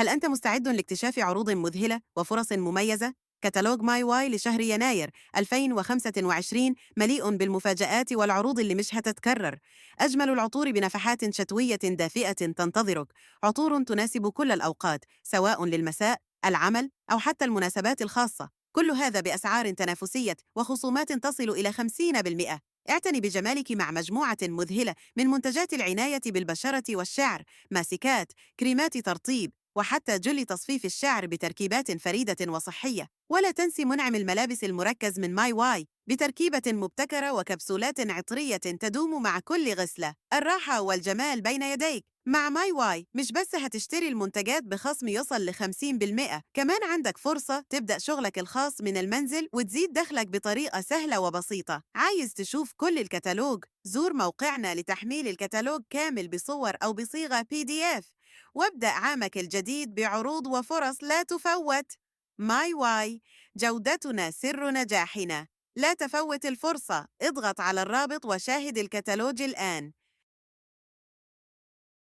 هل أنت مستعد لاكتشاف عروض مذهلة وفرص مميزة؟ كتالوج ماي واي لشهر يناير 2025 مليء بالمفاجآت والعروض اللي مش هتتكرر. أجمل العطور بنفحات شتوية دافئة تنتظرك، عطور تناسب كل الأوقات سواء للمساء، العمل، أو حتى المناسبات الخاصة. كل هذا بأسعار تنافسية وخصومات تصل إلى 50%. اعتني بجمالك مع مجموعة مذهلة من منتجات العناية بالبشرة والشعر، ماسكات، كريمات ترطيب، وحتى جل تصفيف الشعر بتركيبات فريدة وصحية. ولا تنسي منعم الملابس المركز من ماي واي بتركيبة مبتكرة وكبسولات عطرية تدوم مع كل غسلة. الراحة والجمال بين يديك مع ماي واي. مش بس هتشتري المنتجات بخصم يصل ل 50%، كمان عندك فرصة تبدأ شغلك الخاص من المنزل وتزيد دخلك بطريقة سهلة وبسيطة. عايز تشوف كل الكتالوج؟ زور موقعنا لتحميل الكتالوج كامل بصور أو بصيغة PDF، وابدأ عامك الجديد بعروض وفرص لا تفوت. ماي واي، جودتنا سر نجاحنا. لا تفوت الفرصة، اضغط على الرابط وشاهد الكتالوج الآن.